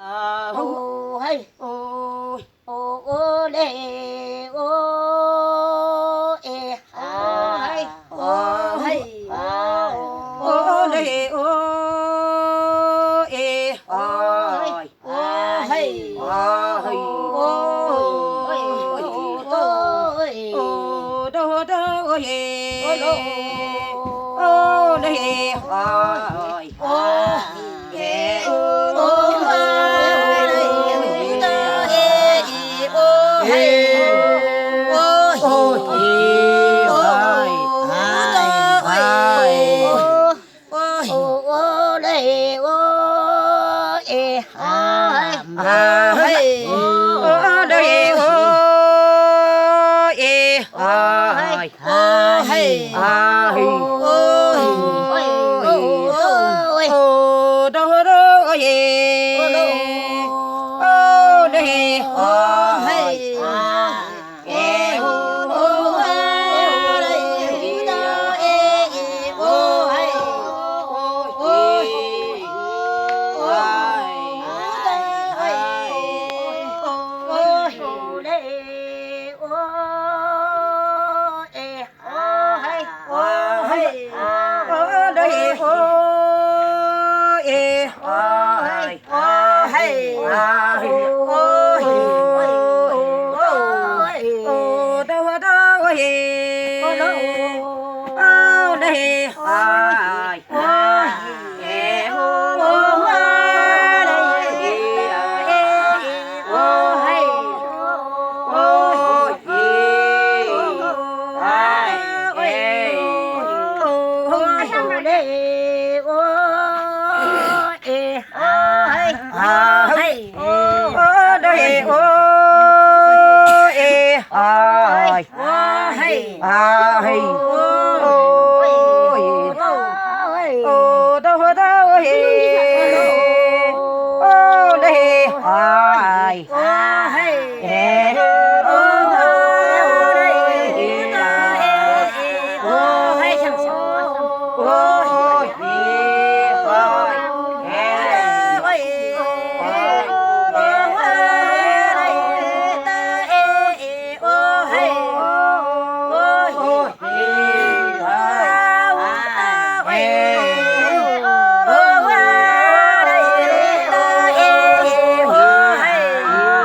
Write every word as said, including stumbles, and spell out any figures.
O hai. O, o le, o e hai. O hai. O le, o e hai. O hai. O hai. O hai. O do do o he. O do. O le hai. O hai.